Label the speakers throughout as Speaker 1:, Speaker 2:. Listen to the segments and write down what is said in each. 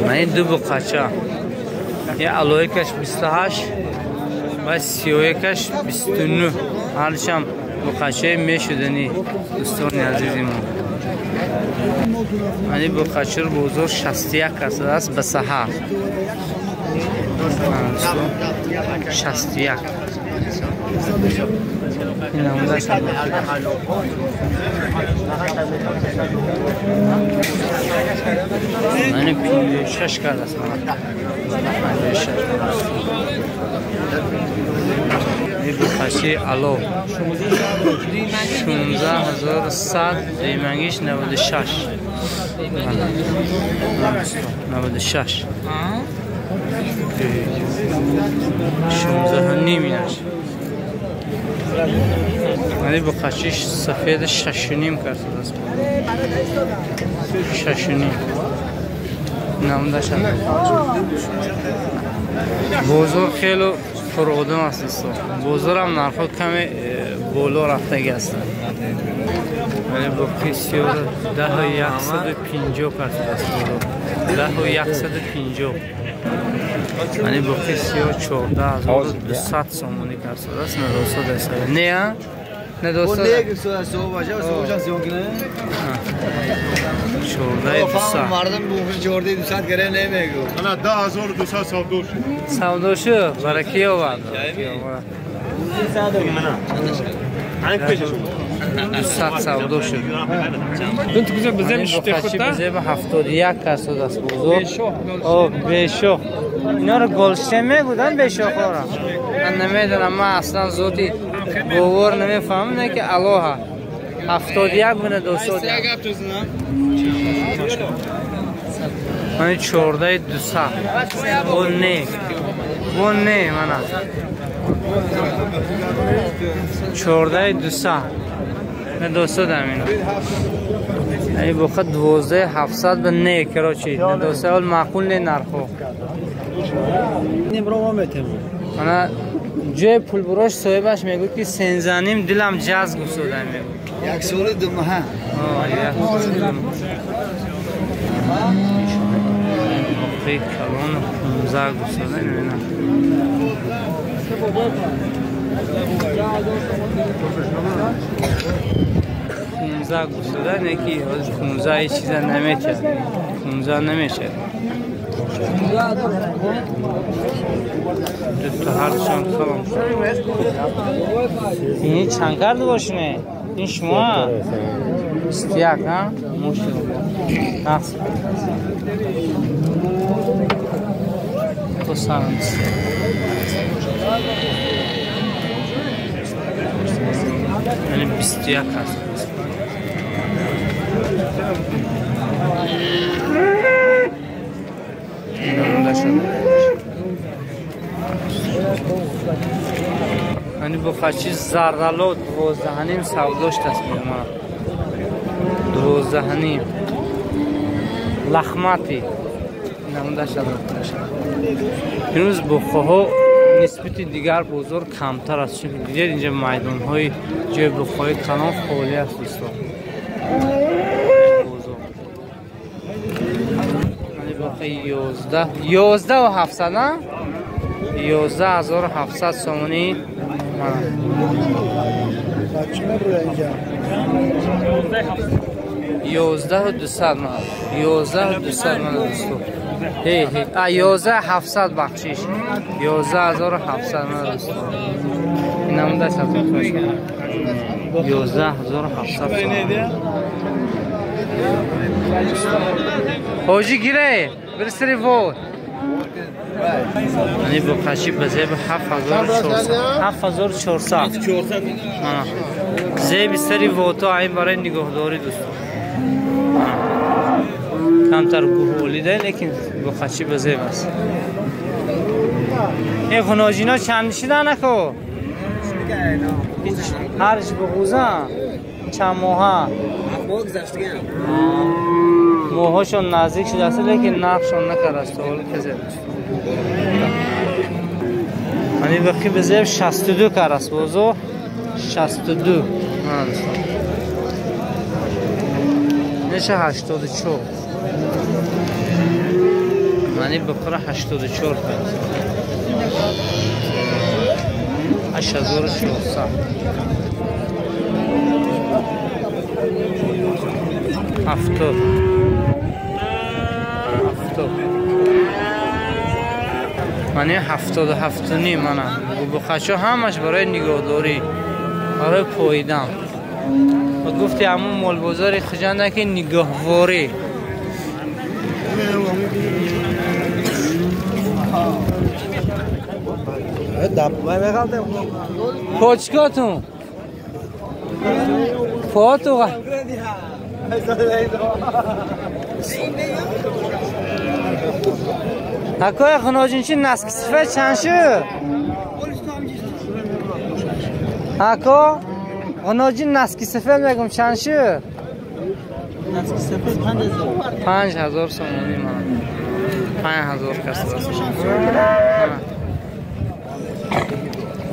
Speaker 1: Ман ду буқача. Я алоикаш 28 ва сиёякаш 29. Ҳарчам буқачаи мешудани дӯстони азизи мо. Мани буқачур бозор 61 аст ба саҳар. 61. Мани 56 кардаст мана. 56. Буқачи ало 16100, римангиш 96. 96. 16 ним инаш. Мани буқачи сафед 6.5 кардааст. 6.5. Намдашад. Бозор хеле пуродам аст дӯстон. Бозорам нархҳо каме боло рафтагӣ ҳастанд. Вале боқи сиёр 10150 кардааст бозор. 10150. Мани боқи сиёр 14200 сомонӣ кардааст. Надоста аст. Не, а? Надоста. 14200.
Speaker 2: Мардум бухш 4200 гире намегӯ.
Speaker 3: Ана 10200 савдо шуд.
Speaker 1: Савдо шуд, бараки овард. 200 савдо шуд. Бизем 71 касод аст бозор. О, бешох. Инаро голштен мегӯданд бешохҳоро. Ман намедонам, ман аслан зоти бовар намефаҳмам, не ки алоҳа. 71 бина дӯстон. Мани 14200. Бо не. Бо не мана. 14200. Не дӯстон амино. Ай бохад 12700 ба не, короче. Не дӯстон маъқул не нархо. Мана ҷои пулбурош соҳибаш мегӯяд ки сензаним дилам ҷазб гуфтода мегӯяд.
Speaker 2: Як соли ду моҳа.
Speaker 1: Боқи калон 15 гуфтода мебинам. 15 гуфтода не ки 15 ҳеҷ чиза наметиҳад. 15 намешавад. Дуто ҳардушон калон. Ини чанд карда бошине? Ин шумо? 21, ҳа? Мушкил. Нақс. То сарам. Яъне 21 аст. Мани буқачи зардало 12.5 савдо шудааст меомад. 12.5. Лахмати. Намуда шуд. Имрӯз буқаҳо нисбати дигар бозор камтар аст, чунки дидед инҷа майдонҳои ҷои буқаҳои калон холӣ аст дӯстон. Бозор. Мани буқа 11 11700, а? 11700 сомонӣ. 11200 ман. 11200 ман дӯстон. Ҳе ҳе. А 11700 бахшиш. 11700 ман дӯстон. Инам даст аз 11700. Ҳоҷи гире, бирсири вод. Мани буқачи ба зеби 7400. 7400. Зеби сари вото айн барои нигоҳдорӣ дӯстон. Камтар гуҳолида, лекин буқачи ба зеб аст. Э ғуноҷино чанд шида нако? Ҳарш буғуза чанд моҳа? Моҳошон наздик шудааст, лекин нархшон накардааст. Ҳоло казе. Мани бақи ба зеб 62 кардаст бозор. 62. Неша 84. Ани бухора 84 кард. 8400. 70. 70. Мани 77.5 мана. Бухачо ҳамаш барои нигоҳдорӣ, барои поидан. Ва гуфти ҳамун молбозори Хуҷанда ки нигоҳворӣ. Почкотун Поту Акои хуноҷинчи наски сифат чанд шуд? Ако хуноҷин наски сифат мегум чанд шуд?
Speaker 2: Наски сифат 5000.
Speaker 1: 5000 сомонӣ ман. 5000 кас аст.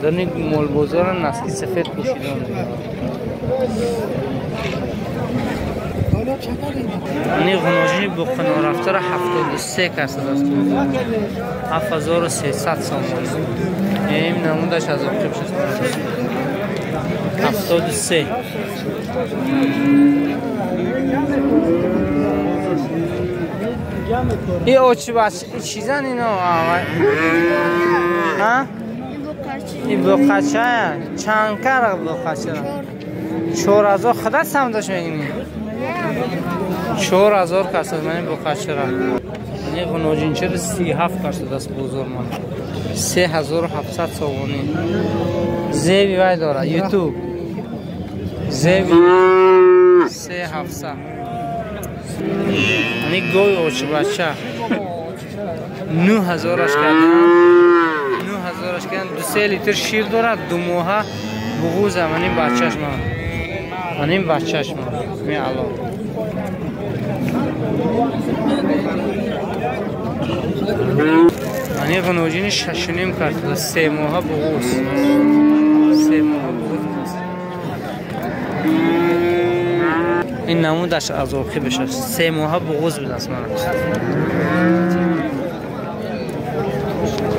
Speaker 1: Дарни молбозор наски сафед пӯшидан. Ани ғуноҷини буқино рафтара 73 кас аст. 7300 сомонӣ. Ин намудаш аз оқиб шуд. 73. ин очи бач чизан ино? Ҳа? Ин буқача чанд кара буқача? 4000 худат самдош мегини? 4000 кас аз ман буқачара. Ин ғуноҷинчаро 37 кас даст бозор ман. 3700 сомонӣ. Зеби вай дора YouTube. Зеби 3700. Ани гови очи бача 9000 кардам. 9000 кардам. 2-3 литр шир дорад, 2 моҳа буғузам. Ани бачаш ман. Ани бачаш ман. Ми алло. Ани ғуноҷини 6.5 кард. 3 моҳа буғуз. 3 моҳа буғуз. Ин намудаш аз оқибаш аст. 3 моҳа буғуз будааст ман.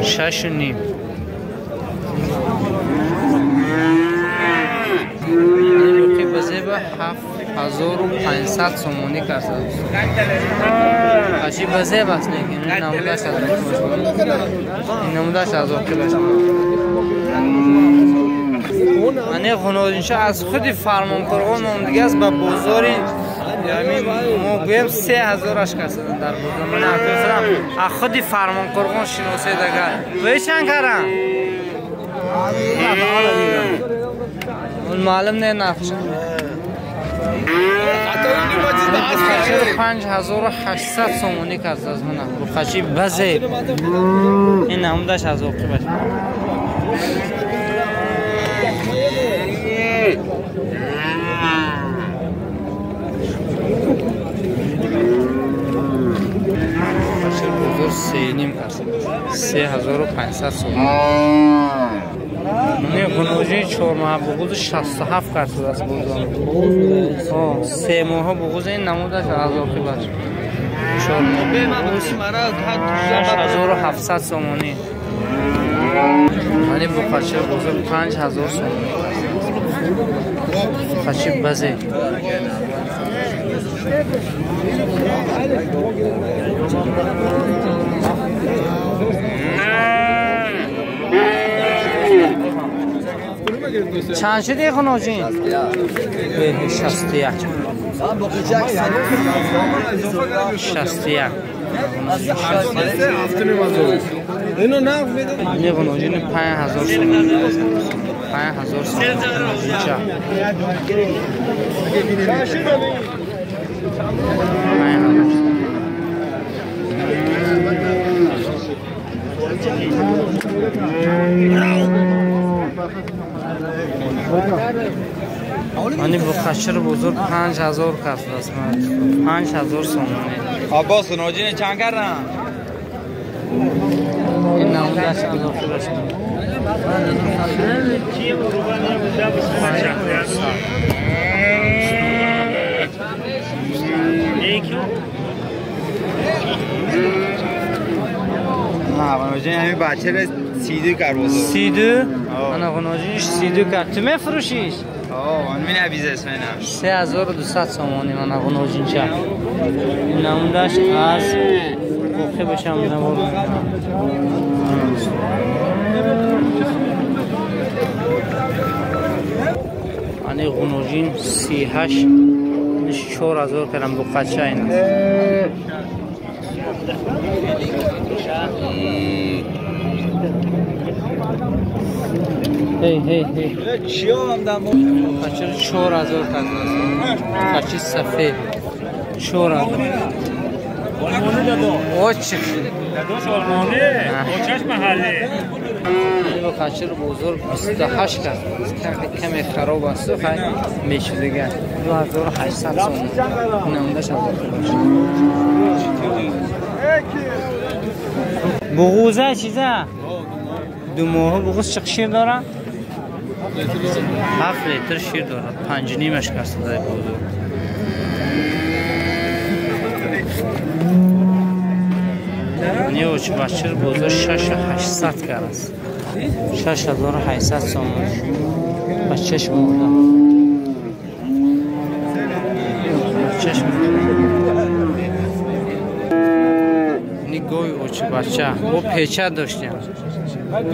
Speaker 1: 6.5. Ин руқи ба зеба 7500 сомонӣ кард. Ачи ба зеб аст, лекин ин намудаш аз оқибаш. Ин намудаш аз оқибаш. Ани ғуноҷинча аз худи Фармонқурғон номдига аст ба бозори мо гӯем 3000 касадан дар бозор. Ман акӯсрам аз худи Фармонқурғон шиносед агар. Вай чанд карам? Маълум не нархш. 5800 сомонӣ кард аз ман. Буқачи базе. Ин намудаш аз оқибаш. Бозор 3.5 кард. 3500 сомонӣ. Не ғуноҷи 4 моҳа буғуз 67 кард аст бозор. 3 моҳа буғуз ин намудаш аз оқибаш. 4 моҳа буғуз 6700 сомонӣ. Ани буқачи бозор 5000 сомонӣ. Буқачи базе. Чанд шуд ғуноҷин? 61. 61. Ин ғуноҷини 5000 сомонӣ. 5000 сомонӣ. 5000. Ани буқачир бозор 5000 кас аст. 5000 сомонӣ.
Speaker 4: Аббос ғуноҷини чанд кардам?
Speaker 1: Ин намудаш аз оқибаш. 5400.
Speaker 4: غناجین همین بچه رو 32 کرد بازار.
Speaker 1: 32؟ انا غناجینش 32 کرد. تو میفروشیش؟
Speaker 4: آه من می بیزنسمنم.
Speaker 1: 3200 سومانی من غناجین چه. نمودش از بوخه بشم نمود. ани ғуноҷин 38 4000 кардам буқача ин аст. Ҳей ҳей ҳей. Буқача 4000 кардам. Буқачи сафед 4000. Очи.
Speaker 5: داداش آلمانه، کوچش محلی.
Speaker 1: بچه رو بزرگ 28 کرد. کمی خراب است و خیلی میشه دیگه. 2800 سوم. نمودش هم باشه. بغوزه چیزه؟ دو ماه بغوز چه شیر داره؟ 7 لیتر شیر داره. 5.5 کس داره بزرگ. نیوچ بچه بزرگ 6800 کرد است. 6800 سوم. بچه‌ش مرده. بچه‌ش مرده. نگوی اوچ بچه. او پیچه داشتیم.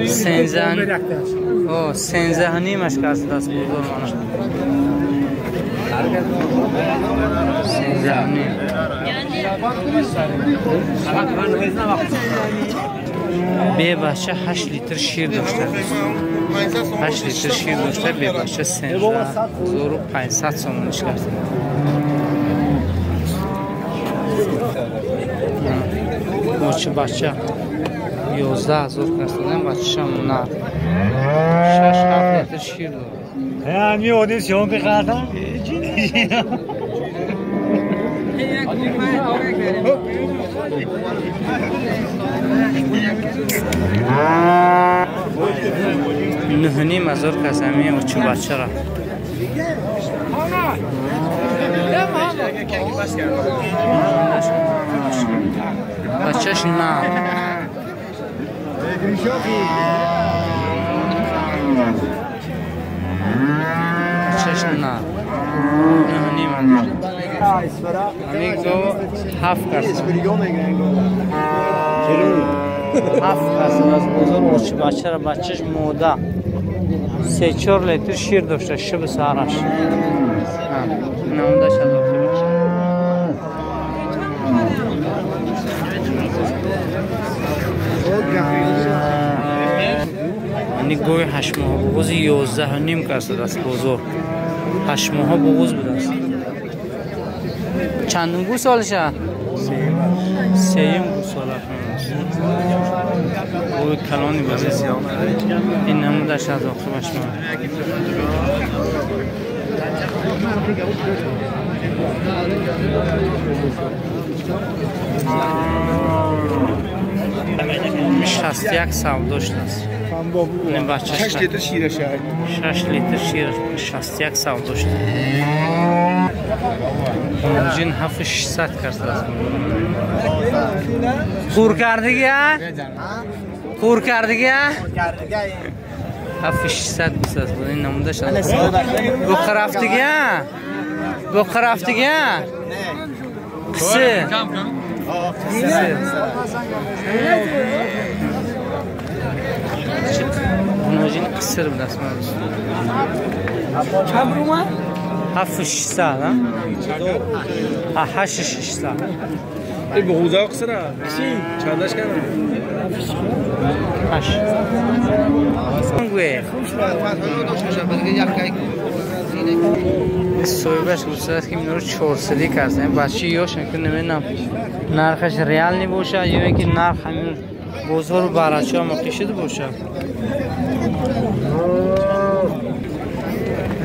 Speaker 1: 13.5 کس دست بزرگ مانه. 13.5. به بچه 8 لیتر شیر داشته. 8 لیتر شیر داشته به بچه 13500 سومانش کرده. موچه بچه 11000 کرده. بچه هم نه 6-7 لیتر شیر داره.
Speaker 5: می آدم سیام که خردم.
Speaker 1: 9.5 هزار کس همین اوچو بچه را. بچهش نه. بچهش نه. 9.5 هزار. همین گو 7 کس. 7 کس از بزرگ اوچ بچه را بچهش موده. 3-4 لیتر شیر داشته شب سهرش. نمودش از آخر بچه. یعنی گوی 8 ماه بغوز 11.5 کس است بزرگ. 8 ماه بغوز بوده است. چندم گوسالشه؟ سیم گوساله. او کلانی بازی. این نمودش از آخر بشم. 61 سال داشت است. 6
Speaker 3: لیتر شیرش.
Speaker 1: 6 لیتر شیرش 61 سال داشت. جن 7600 کرد است. خور کردگی ها؟ خور کردگی ها؟ 7600 است. این نمودش است. بخرفتگی ها؟ بخرفتگی ها؟ قصه. غناجین قصر بود است.
Speaker 2: چند رومه؟
Speaker 1: 7600 ها؟ 8600.
Speaker 5: این بغوزه قصره؟ چندش کردم؟
Speaker 1: 8. صاحبش گفته که اینا رو 400 کردن. بچه یاشن که نمیدونم نرخش ریال نباشه یا اینکه نرخ همین بازار برچه هم کشیده باشه.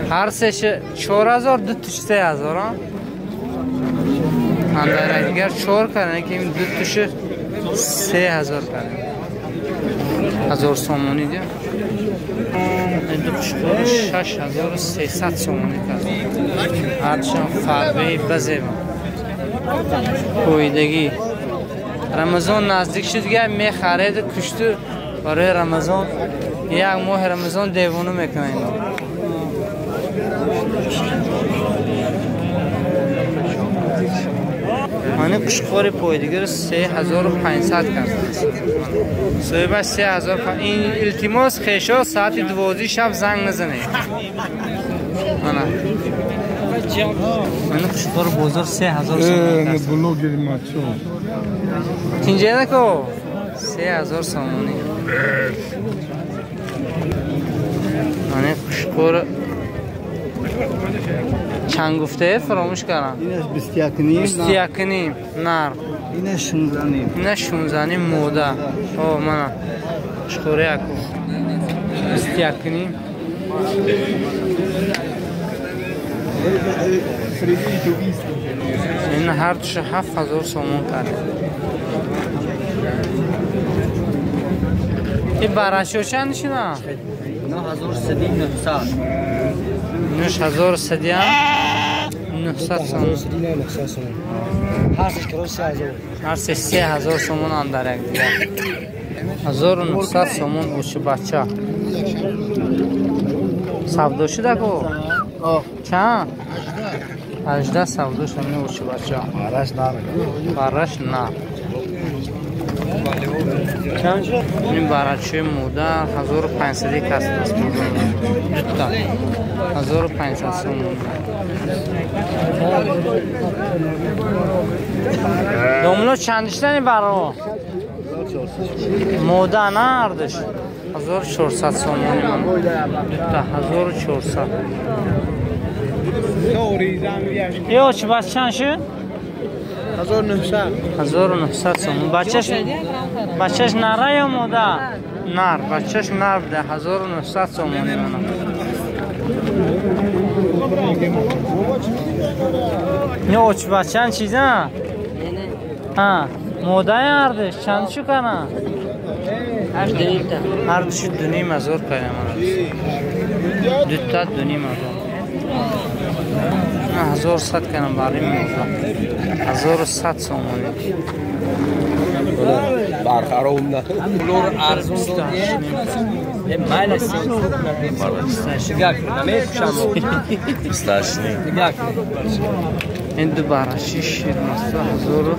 Speaker 1: هر سهش 4000 دو تاش 3000 ها. اندر دیگر 4 کردن که این دو تاش 3000 کردن. 1000 سومانی دیگه. دو قشقور 6300 سومانی کرد. هرچند فربه بزه پویدگی Рамазон наздик шуд, дига мехаред кушту барои Рамазон, як моҳи Рамазон девона мекунад ино. Мани қушқори пойдигар 3500 кардааст. Соҳибаш 3500. Ин илтимос хешо соати 12 шаб занг назанед. Мана. Мани қушқори бозор 3000 сомон кардааст.
Speaker 3: Блогери мачо.
Speaker 1: Тинҷедако 3000 сомонӣ. Мани қушқор чанд гуфтае фаромӯш кардам.
Speaker 2: Инаш 21.5.
Speaker 1: 21.5 нарх.
Speaker 2: Инаш 16.5.
Speaker 1: Инаш 16.5 мода. О, мана. Қушқори яку. 21.5. Ин ҳар душа 7000 сомон кардем. Ин барашо чанд шуда?
Speaker 2: 9300.
Speaker 1: 9300 сомон.
Speaker 2: Ҳар се
Speaker 1: 3000 сомон андар як дигар. 1900 сомон уши бача. Савдо шуда ку? Чанд? 18 савдо шуда уши бача.
Speaker 2: Бараш нар.
Speaker 1: Бараш нар. Ин барачои мода 1500 кас аст. Дута. 1500 сомон. Домло чанд шудани баро? Мода на ардаш. 1400 сомони ман. Дута 1400. Ё чӣ бач чанд шуд?
Speaker 2: 1900.
Speaker 1: 1900 сомон. Бачаш нара ё мода? Нар. Бачаш нар буда. 1900 сомони ман. Не оч бачан чиза? Ҳа, модаи ардаш чанд шу кана? Ардаши 2500 кана. Дута 2500. 1100 кана бари мода. 1100 сомони.
Speaker 5: Барқарор на.
Speaker 6: Лор арзон майли
Speaker 1: ин ду бараши ширмаста 1500.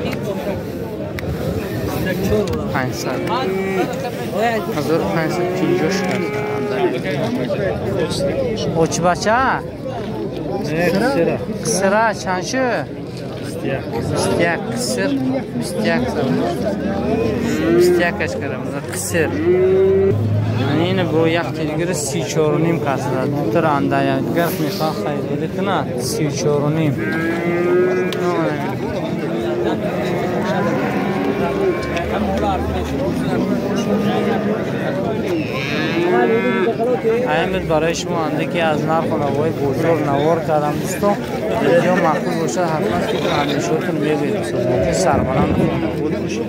Speaker 1: 1550 шуд. Очи бача? Қисира чанд шуд? 21 қисир, 21 савдо. 21 кашкара, қисир. Ин бо як дигар 34.5 кас дод. Дутара анда дигар мехоҳад харидорӣ кунад 34.5. Ҳамин барои шумо андаке аз нарху навои бозор навор кардам дӯстон. Видео маъқул бошад ҳатман фикру андешаҳотон мегӯед. Сарбаланду хонобод бошед.